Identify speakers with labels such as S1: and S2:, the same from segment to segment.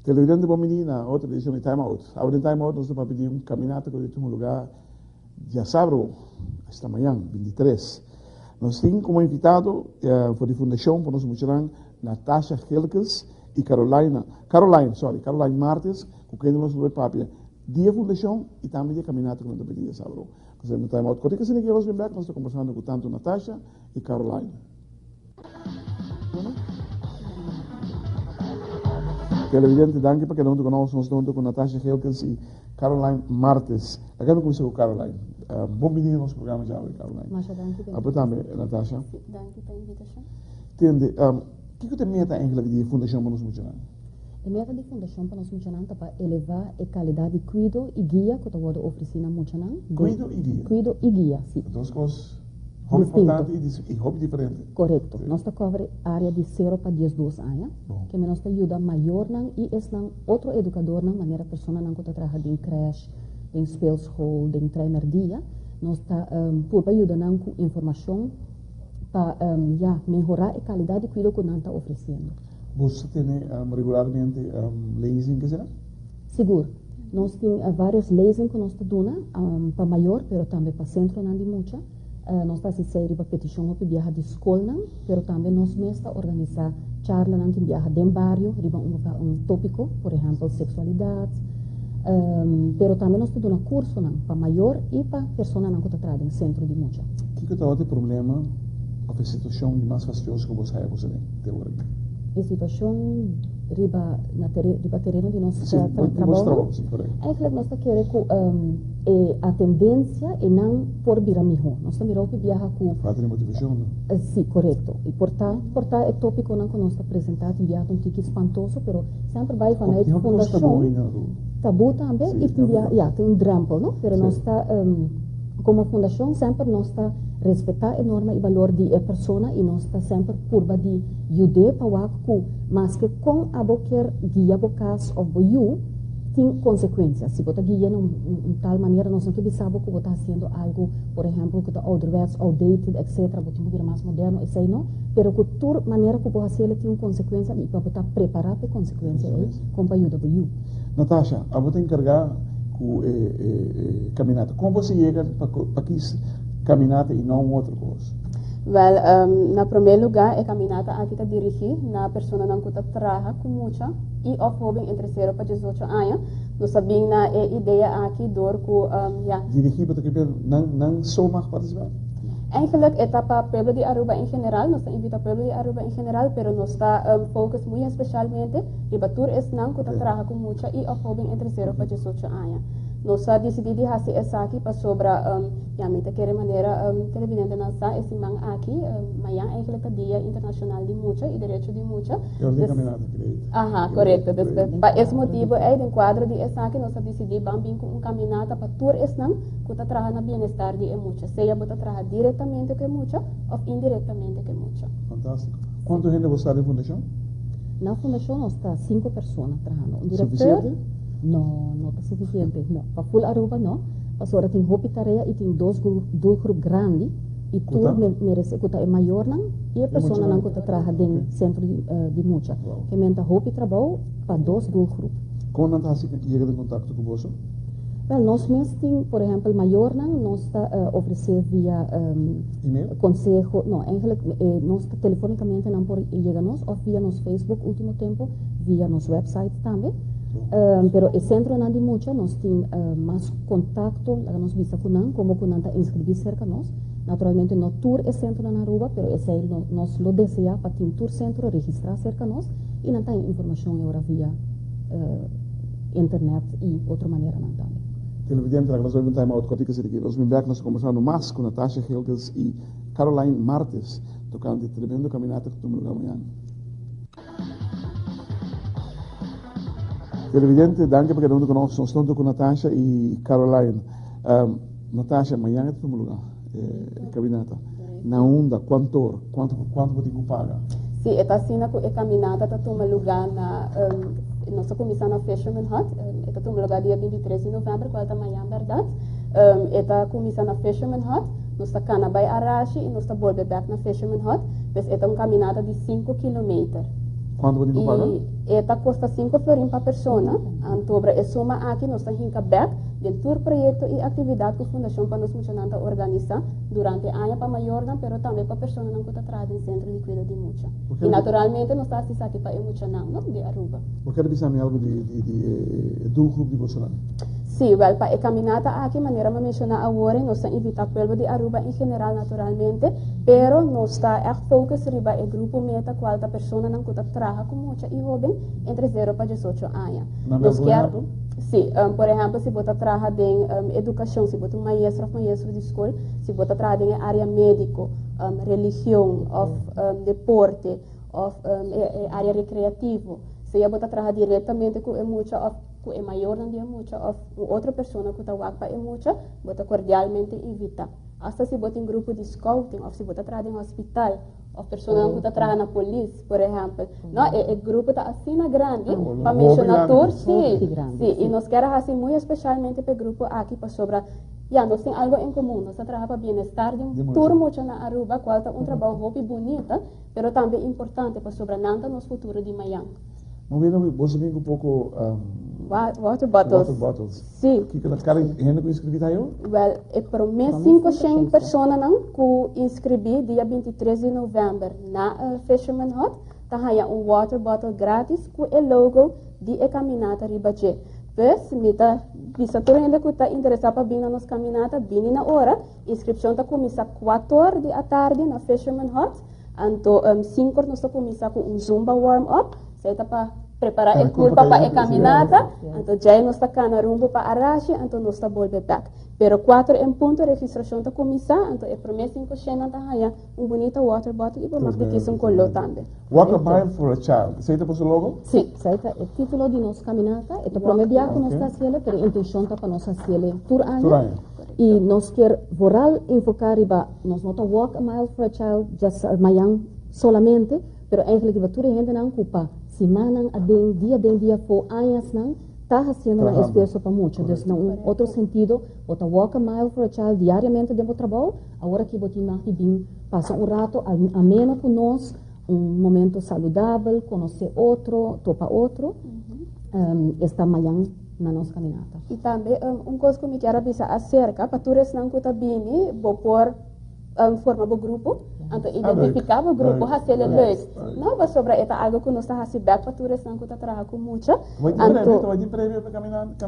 S1: Televidente bon bini na otro edicion di Time Out. Awe den Time Out nos ta papia di un caminata cu ta tuma lugar diasabro, esta mañan, 23. Nos tin como invitado for di Fundacion pa nos muchanan Natasha Gilkes y Carolina, Caroline, sorry, Caroline Martes, cu kende nos lo bay papia di e fundacion y tambe di e caminata cu nan ta bay tin diasabro. Nos ta den Time Out. Cortica asina ki nos bin bek, nos ta conversando cu tanto Natasha y Caroline. Televidente, danki pa keda huntu ku nos. Nos ta huntu ku Natasha Gilkens i Caroline Martes. Laga mi kuminsá ku Caroline. Bon bini na nos programa djawe, Caroline.
S2: Masha danki pa
S1: Abo tambe, Natasha.
S2: Si, danki pa invitashon.
S1: Tende, kiko ta e meta eigenlijk di e Fundashon pa Nos Muchanan?
S2: E meta di Fundashon pa Nos Muchanan ta pa elevá e kalidat di kuido i guia ku ta wòrdu ofresí na muchanan.
S1: Kuido i guia?
S2: Kuido i guia, si.
S1: Dos kos. Hopi importante y hopi diferente.
S2: Korekto. Nos ta cover e area di sero pa diesdos aña. Kende nos ta yuda mayornan y esnan otro educadornan manera personanan cu ta traha den crèche, den speelschool, den treimerdia. Nos ta purba yuda nan cu informacion pa ya mehora e calidad di cuido cu nan ta ofreciendo.
S1: Boso ta tene regularmente lezing esei?
S2: Sigur. Nos tin varios lezing ku nos ta duna pa mayor pero tambe pa sentronan di mucha. Nos ta hasi esei riba petishon hopi biaha di skolnan, pero tambe nos mes ta organisá charlanan tin biaha den bario riba un un tópiko, por ehèmpel seksualidat. Pero tambe nos ta duna kursonan pa mayor i pa personanan ku ta traha den sentro di mucha.
S1: Kiko tabata e problema òf e situashon di mas fastioso ku bo sa haña bo sali te ora aki?
S2: E situashon riba na riba tereno di nos trabou, eigenlijk nos ta kere ku e atendensia e nan por bira miho. Nos ta mira hopi biaha ku.
S1: Falta di motivashon no?
S2: Si, korekto. I por ta por ta e topikonan ku nos ta presentá tin biaha ta un tiki spantoso, pero semper bai vanuit fundashon. Tabú tambe i tin biaha ya tin un drèmpel no, pero nos ta komo fundashon semper nos ta respetá e norma i balor di e persona i nos ta semper purba di yud'é pa wak ku maske kon abo kier guia bo kas òf bo yu, tin konsekuensia. Si bo ta gui'é na un tal manera, nos no ke bisa bo ku bo ta hasiendo algu, por ehèmpel, ku ta ouderwets, outdated, etcetera, bo tin ku bira mas moderno, esei no. Pero ku tur manera ku bo hasiel e tin un konsekuensia i pa bo ta prepará pa e konsekuensia ei, kon pa yuda bo yu.
S1: Natasha, abo ta enkargá ku e kaminata. Kon bo a yega pa kis kaminata i no un otro kos?
S3: Wèl, na promé lugá e kaminata aki ta dirigí na personanan ku ta traha ku mucha i òf hóben entre sero pa diesocho aña. Nos a bin na e idea aki dor ku, ya.
S1: Dirigí pa ta kibé nan nan so mag partisipá?
S3: Eigenlijk e ta pa pueblo di Aruba en general, nos ta invita pueblo di Aruba en general, pero nos ta focus muy especialmente riba tur esnan ku ta traha ku mucha i òf hóben entre sero pa diesocho aña. Nos a disidí di hasi esaki pasobra. Ya, mi ta kere manera televidentenan sa e siman aki, mañan eigenlijk ta Dia Internacional di Mucha y Derecho di Mucha.
S1: E ora di caminata, great.
S3: Aha, correcto. Dus pa es motibo ey, den cuadro di esaki nos a dicidi ban bin cu un caminata pa tur esnan cu ta traha na bienestar di e mucha, sea bo ta traha directamente cu e mucha of indirectamente cu e mucha.
S1: Fantastico. Cuanto hende bo sa den fundacion?
S2: Na fundacion nos ta cinco persona trahando. Un directeur.
S1: Suficiente?
S2: No, no ta suficiente, no. Pa full Aruba no. Pasobra tin hopi tarea i tin dos doelgroep grandi i tur merece ku ta e mayornan i e personanan ku ta traha den sentro di mucha. Ke men ta hopi trabou pa dos doelgroep.
S1: Kon nan ta hasi yega den kontakto ku boso?
S2: Wèl, nos mes tin, por ehèmpel, mayornan nos ta ofresé via konseho, no, eigenlijk nos ta telefonikamente nan por yega nos òf via nos Facebook último tempu, via nos wèpsait tambe. Pero e sentronan di mucha nos tin mas kontakto, laga nos bisa ku nan, komo ku nan ta inskribí serka nos. Naturalmente no tur e sentronan na Aruba, pero esei nos lo deseá pa tin tur sentro registrá serka nos i nan ta haña informashon e ora via internet i otro maneranan tambe.
S1: Televidente, laga nos bai un time out kòrtiku esei aki. Nos bin bèk, nos ta kombersando mas ku Natasha Gilkes i Caroline Martes tokante e tremendo kaminata ku tuma lugá mañana. Televidente, danki pa keda huntu ku nos. Nos ta huntu ku Natasha i Caroline. Natasha, mañana ta tuma lugá e kaminata. Na unda, kuantu or, kuantu kuantu bo tin ku paga?
S3: Sí, e ta asina ku e kaminata ta tuma lugá na nos ta kuminsá na Fisherman Hut. E ta tuma lugá dia 23 di novèmber, kual ta mañan bèrdat. E ta kuminsá na Fisherman Hut, nos ta kana bai Arashi i nos ta bolbe bèk na Fisherman Hut. Pues e ta un kaminata di 5 kilometer.
S1: Kuantu bo tin ku paga?
S3: I e ta kosta 5 florin pa persona. Antobra e suma aki nos ta hinka bèk den tur proyekto i aktividat ku Fundashon pa Nos Muchanan ta organisá durante aña pa mayornan, pero tambe pa personanan ku ta traha den sentro di kuido di mucha. I naturalmente nos ta hasi esaki pa e muchanan, no, di Aruba.
S1: Bo kere bisa mi algu di di di e doelgroep di bosonan?
S3: Sí, wèl, pa e kaminata aki, manera mi a menshoná awor, nos ta invitá pueblo di Aruba en general naturalmente, pero nos ta ègt focus riba e grupo meta kual ta personanan ku ta traha ku mucha i hóben entre zero pa diesocho aña.
S1: Nan
S3: Nos
S1: algun
S3: kier,
S1: ehèmpel?
S3: sí, por ehèmpel si bo ta traha den edukashon, si bo ta un maestro òf maestro di skol, si bo ta traha den e área médiko, religion òf deporte òf e área rekreativo, sea bo ta traha direktamente ku e mucha òf ku e mayornan di e mucha òf un otro persona ku ta wak pa e mucha, bo ta kordialmente invitá. Asta si bo tin grupo di scouting òf si bo ta traha den hospital òf personanan ku ta traha na polis, por ehèmpel. No, e e grupo ta asina grandi pa menshoná tur, sí, sí, i nos kier a hasi muy espesialmente pa e grupo aki pasobra Ya, nos tin algo en comun. Nos ta traha pa bienestar di tur mucha na Aruba, cual ta un trabou hopi bunita, pero tambe importante, pasobra nan ta nos futuro di mayan.
S1: Mo bira bo sa bin cu poco
S3: Water bottles.
S1: Water bottles.
S3: Sí.
S1: Kiko ta cada hende cu inscribi ta yo?
S3: Wel, e prome 500 personanan cu inscribi dia 23 di november na Fisherman Hut ta haya un water bottle gratis cu e logo di e caminata riba dje. Pues, mi ta bisa tur hende ku ta interesá pa bin na nos kaminata, bini na ora. Inskripshon ta kuminsá kuator di atardi na Fisherman Hut. Anto sinkor nos ta kuminsá ku un zumba warm up. Esei ta pa prepará e kurpa pa e kaminata. Anto djei nos ta kana rumbo pa Arashi, anto nos ta bolbe bèk. Pero kuater en punto registrashon ta kuminsá, anto e promé sinku shennan ta haña Un bunita water bottle y bo mag di kis un color tambe.
S1: Walk a mile for a child. Esey ta boso logo?
S2: Sí, esey ta e titulo di nos caminata. E ta prome bia cu nos ta haciele, pero e intencion ta pa nos haciele tur aña.
S1: Tur aña.
S2: Y nos kier vooral enfoca riba, nos no ta walk a mile for a child just mayan solamente, pero eigenlijk riba tur e hendenan cu pa simannan aden, dia aden, dia afo, añasnan, ta haciendo nan esfuerzo pa mucha. Dus na un otro sentido, bo ta walk a mile for a child diariamente den bo trabou, awor aki bo tin mag di bin pasa un rato ameno cu nos, un momento saludabel, conoce otro, topa otro, esta mayan na nos caminata.
S3: Y tambe un cos cu mi kier a bisa acerca, pa tur esnan cu ta bini, bo por forma bo grupo, anto identifica bo grupo, haciele leuk. No, pasobra e ta algo cu nos ta haci bek pa tur esnan cu ta traha cu mucha.
S1: Anto, Tabay tin premio pa caminante?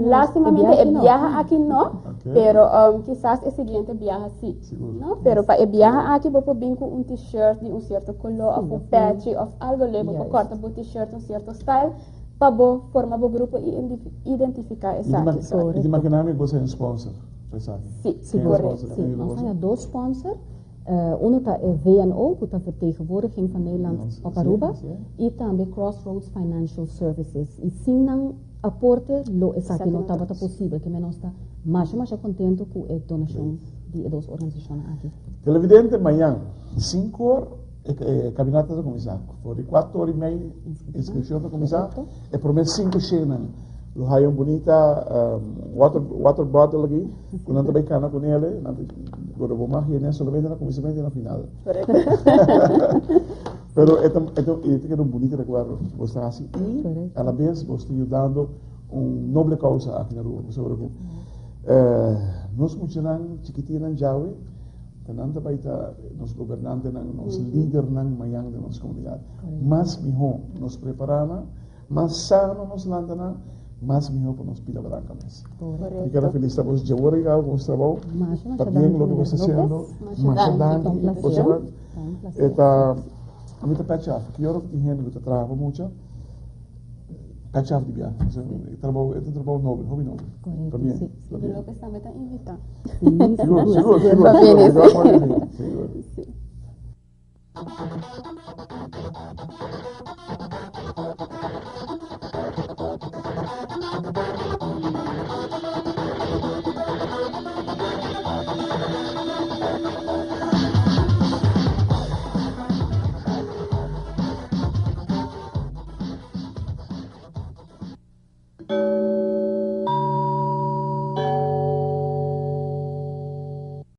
S3: Lastimamente e biaha aki no, pero kisas e siguiente biaha si. No, pero pa e biaha aki bo por bin cu un t-shirt di un cierto color of un pechi of algo leuk, bo por corta bo t-shirt un cierto style pa bo forma bo grupo y identifica esaki.
S1: Y te imagina mi bo ser un sponsor?
S3: Sí, sí, correcto.
S2: Sí, nos haña dos sponsor. Uno ta e VNO, ku ta Vertegenwoordiging van Nederland op Aruba, i tambe Crossroads Financial Services. I sin nan aporte lo esaki no tabata posibel. Ke men nos ta masha masha kontento ku e donashon di e dos organisashonnan aki.
S1: Televidente, mañan sinku or e kaminata ta kuminsá. For di kuater or i mei inskripshon ta kuminsá. E promé sinku shenan lo haya un bunita water water bottle aki ku nan ta bai kana ku nele. Nan ta godo bo mag yene solamente na kuminsamentu i na final. Pero e ta e ta e ta keda un bunita rekuerdo ku bo sta hasi i alabes bo sta yudando un noble kousa aki na Aruba pasobra ku nos muchanan chikitinnan djawe Ta nan ta bai ta nos gobernantenan, nos lidernan mañan den nos komunidat. Mas mihó nos prepará nan, mas sano nos lanta nan, mas mihó pa nos pida baranka mes. Mi kere felisitá bos djawor i awe ku bos trabou. Ta bien loke bos ta hasiendo. Masha danki. E ta, ami ta pèchi af. Ki ora ku tin hende ku ta traha pa mucha? Pèchi af di biaha. E trabou, e ta un trabou nobel, hopi nobel.
S2: Correcto,
S1: Ta bien,
S2: sí.
S1: ta bien.
S3: Lopez tambe ta invitá.
S2: Sí,
S1: Sigur, sigur, sigur,
S3: Pa
S1: sigur.
S3: bini,
S1: Mi ta
S3: sí.
S1: wak bini, sigur.
S3: Sí.